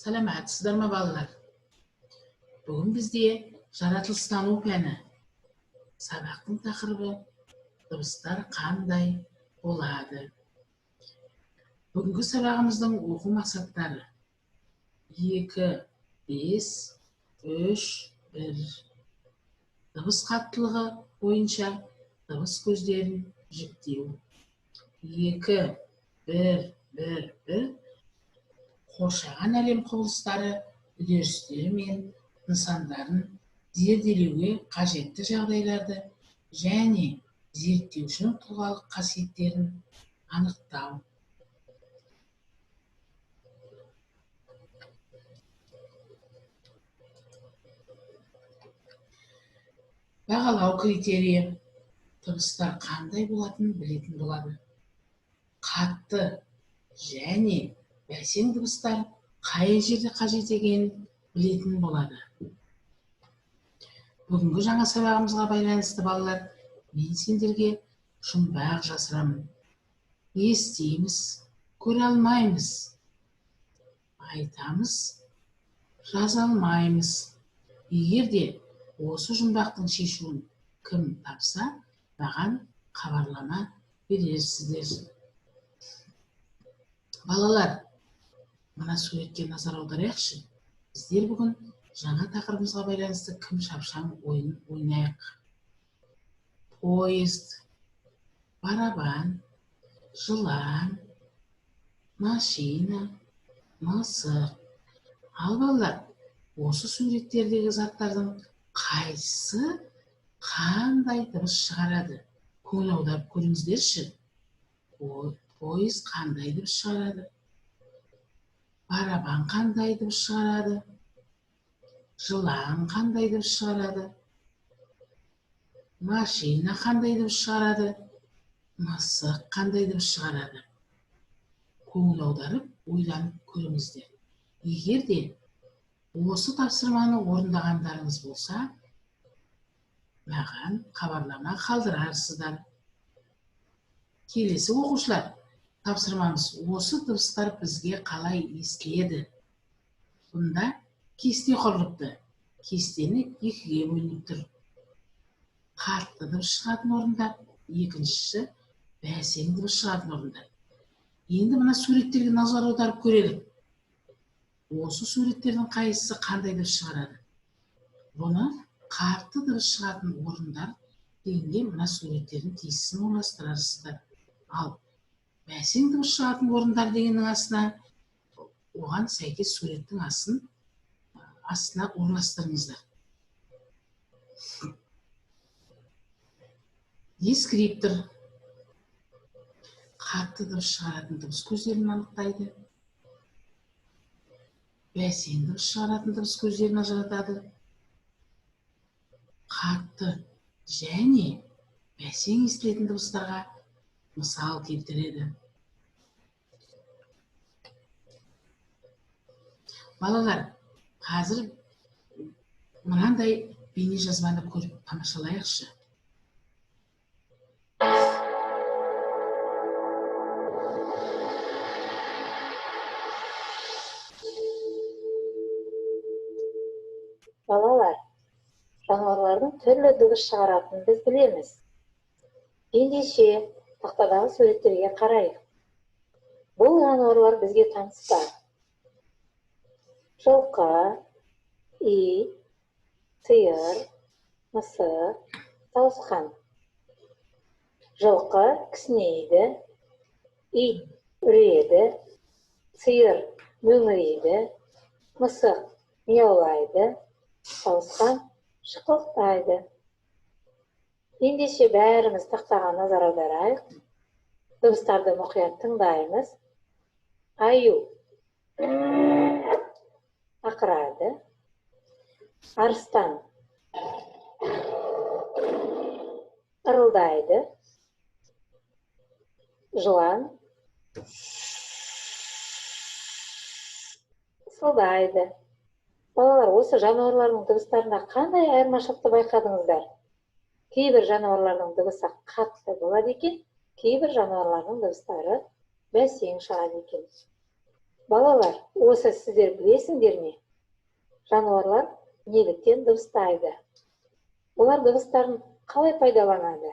Саламатсыздар ма, балалар? Бүгін бізде жаратылыстану пәні. Сабақтың тақырыбы дыбыстар қандай болады? Бүгінгі сабағымыздың оқу мақсаттары 2, 5, 3, 1. Дыбыс қаттылығы бойынша дыбыс көздерін жіктеу. 2, 1, 1, 1. Қоршаған әлем құбылыстары, үдерістері мен нысандарын зерделеуге қажетті жағдайларды және зерттеушінің тұлғалық қасиеттерін анықтау. Бағалау критерийі. Дыбыстар қандай болатынын білетін болады. Қатты және бәсең дыбыстар қай жерде қажет екенін білетін болады. Бүгінгі жаңа сабағымызға байланысты, балалар, мен сендерге жұмбақ жасырамын. Естиміз, көре алмаймыз, айтамыз, жаза алмаймыз. Егер де осы жұмбақтың шешуін кім тапса, маған хабарлама берерсіздер. Балалар, мына суретке назар аударайықшы. Біздер бүгін жаңа тақырыбымызға байланысты кім шапшаң ойын ойнайық. Поезд, барабан, жылан, машина, мысық. Ал балалар, осы суреттердегі заттардың қайсысы қандай дыбыс шығарады? Көңіл аударып көріңіздерші. Пойыз қандай дыбыс шығарады? Барабан қандай дыбыс шығарады? Жылан қандай дыбыс шығарады? Машина қандай дыбыс шығарады? Мысық қандай дыбыс шығарады? Көңіл аударып, ойланып көріңіздер. Егер де осы тапсырманы орындағандарыңыз болса, маған хабарлама қалдырарсыздар. Келесі оқушылар, тапсырмамыз осы дыбыстар бізге қалай естіледі? Бұнда кесте құрылыпты. Кестені екіге бөлініп тұр. Қатты дыбыс шығатын орындар, екіншісі бәсең дыбыс шығатын орындар. Енді мына суреттерге назар аударып көрелік. Осы суреттердің қайсысы қандай дыбыс шығарады? Бұны қатты дыбыс шығатын орындар дегенге мына суреттердің тиістісін орналастырарсыздар. Ал бәсең дыбыс шығатын орындар дегеннің астына оған сәйкес суреттің астына орналастырыңыздар. Дескриптор қатты дыбыс шығаратын дыбыс көздерін анықтайды. Бәсең дыбыс шығаратын дыбыс көздерін ажыратады. Қатты және бәсең естілетін дыбыстарға мысал келтіреді. Балалар, қазір мынандай бейнежазбаны көріп тамашалайықшы. Балалар, жануарлардың түрлі дыбыс шығаратынын біз білеміз. Ендеше, тақтадағы суреттерге қарайық. Бұл жануарлар бізге таныс па? Жылқы, ит, сиыр, мысық, сауысқан. Жылқы кісінейді, ит үреді, сиыр мөңірейді, мысық мияулайды, сауысқан шықылықтайды. Ендеше бәріміз тақтаға назар аударайық. Дыбыстарды мұқият тыңдаймыз. Аю ақырады, арыстан ырылдайды, жылан ысылдайды. Балалар, осы жануарлардың дыбыстарында қандай айырмашылықты байқадыңыздар? Кейбір жануарлардың дыбысы қатты болады екен, кейбір жануарлардың дыбыстары бәсең шығады екен. Балалар, осы сіздер білесіңдер ме? Жануарлар неліктен дыбыстайды? Олар дыбыстарын қалай пайдаланады?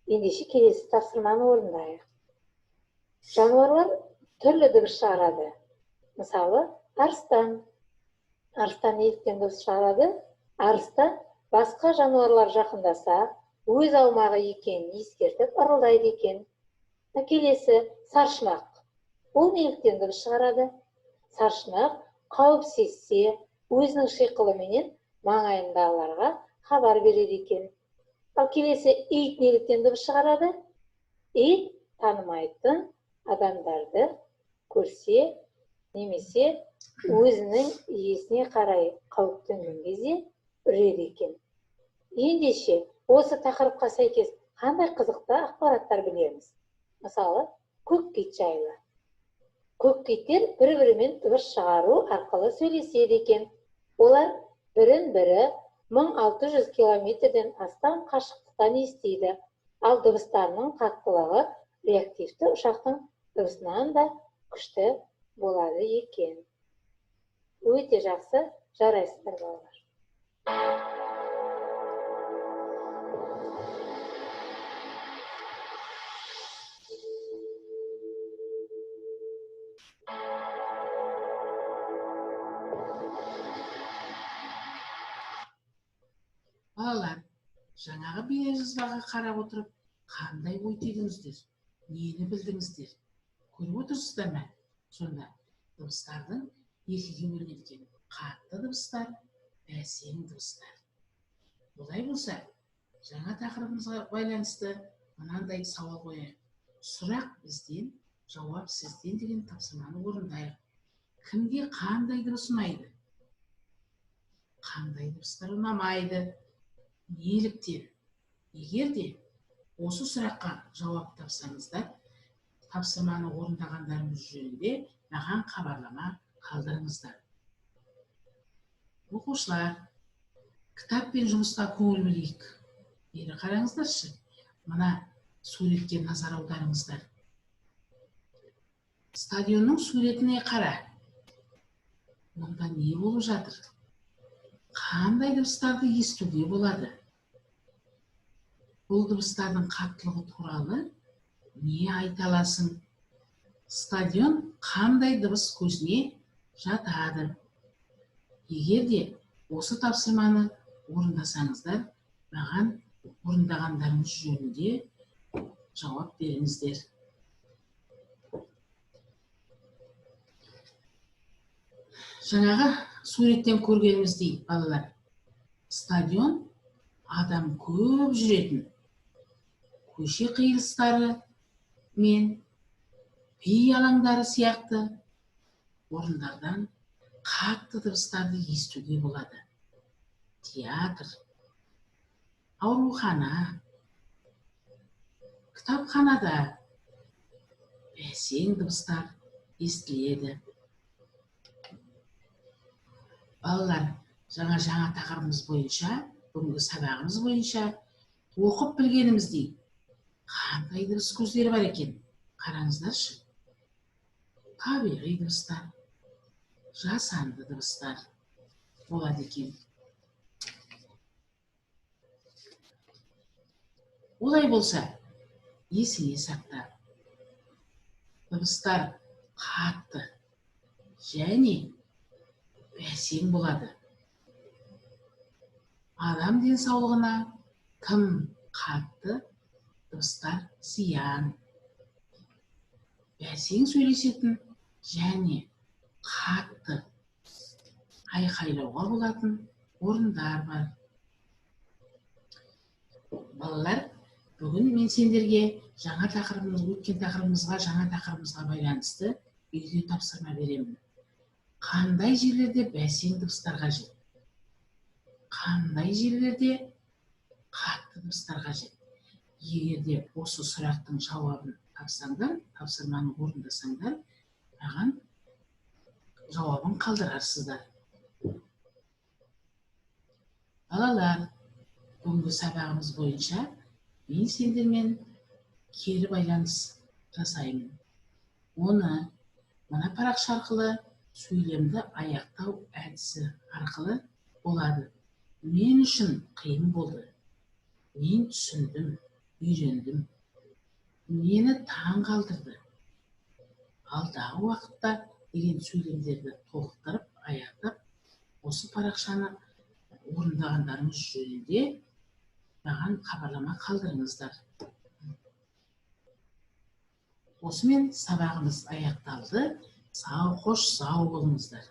Ендеше келесі тапсырманы орындайық. Жануарлар түрлі дыбыс шығарады. Мысалы, арыстан. Арыстан неліктен дыбыс шығарады? Арыстан басқа жануарлар жақындаса, өз аумағы екенін ескертіп ырылдайды екен. Келесі саршұнақ. Ол неліктен дыбыс шығарады? Саршұнақ қауіп сезсе, өзінің шиқылыменен маңайындағыларға хабар береді екен. Ал келесі ит неліктен дыбыс шығарады? Ит танымайтын адамдарды көрсе, немесе өзінің иесіне қарай қауіптенген кезде үреді екен. Ендеше осы тақырыпқа сәйкес қандай қызықты ақпараттар білеміз? Мысалы, көк кит жайлы. Көк киттер бір-бірімен дыбыс шығару арқылы сөйлеседі екен. Олар бірін-бірі 1600 километрден астам қашықтықтан естиді. Ал дыбыстарының қаттылығы реактивті ұшақтың дыбысынан да күшті болады екен. Өте жақсы, жарайсыздар балалар. Балалар, жаңағы бейнежазбаға қарап отырып, қандай ой түйдіңіздер? Нені білдіңіздер? Көріп отырсыздар ма? Сонда дыбыстардың екіге бөлінеді екен. Қатты дыбыстар, бәсең дыбыстар. Олай болса, жаңа тақырыбымызға байланысты мынандай сауал қояйық. Сұрақ бізден, жауап сізден деген тапсырманы орындайық. Кімге қандай дыбыс ұнайды? Қандай дыбыстар ұнамайды? Неліктен? Егер де осы сұраққа жауап тапсаңыздар, тапсырманы орындағандарыңыз жөнінде маған хабарлама қалдырыңыздар. Оқушылар, кітап пен жұмысқа көңіл бөлейік. Бері қараңыздаршы, мына суретке назар аударыңыздар. Стадионның суретіне қара. Онда не болып жатыр? Қандай дыбыстарды естуге болады? Бұл дыбыстардың қаттылығы туралы не айта аласың? Стадион қандай дыбыс көзіне жатады? Егер де осы тапсырманы орындасаңыздар, маған орындағандарыңыз жөнінде жауап беріңіздер. Жаңағы суреттен көргеніміздей, балалар, стадион адам көп жүретін көше қиылыстары мен би алаңдары сияқты орындардан қатты дыбыстарды естуге болады. Театр, аурухана, кітапханада бәсең дыбыстар естіледі. Балалар, жаңа тақырыбымыз бойынша, бүгінгі сабағымыз бойынша оқып білгеніміздей қандай дыбыс көздері бар екен? Қараңыздаршы. Табиғи дыбыстар, жасанды дыбыстар болады екен. Олай болса, есіңе сақта. Дыбыстар қатты және бәсең болады. Адам денсаулығына тым қатты дыбыстар зиян. Бәсең сөйлесетін және қатты айқайлауға болатын орындар бар. Балалар, бүгін мен сендерге жаңа тақырыбымыз, өткен тақырыбымызға, жаңа тақырыбымызға байланысты үйге тапсырма беремін. Қандай жерлерде бәсең дыбыстар қажет? Қандай жерлерде қатты дыбыстар қажет? Егер де осы сұрақтың жауабын тапсаңдар, тапсырманы орындасаңдар, маған жауабын қалдырарсыздар. Балалар, бүгінгі сабағымыз бойынша мен сендермен кері байланыс жасаймын. Оны Мына парақша арқылы сөйлемді аяқтау әдісі арқылы болады. Мен үшін қиын болды. Мен түсіндім, үйрендім. Мені таң қалдырды. Алдағы уақытта деген сөйлемдерді толықтырып, аяқтап, осы парақшаны орындағандарыңыз жөнінде маған хабарлама қалдырыңыздар. Осымен сабағымыз аяқталды. Сау, қош, сау болыңыздар.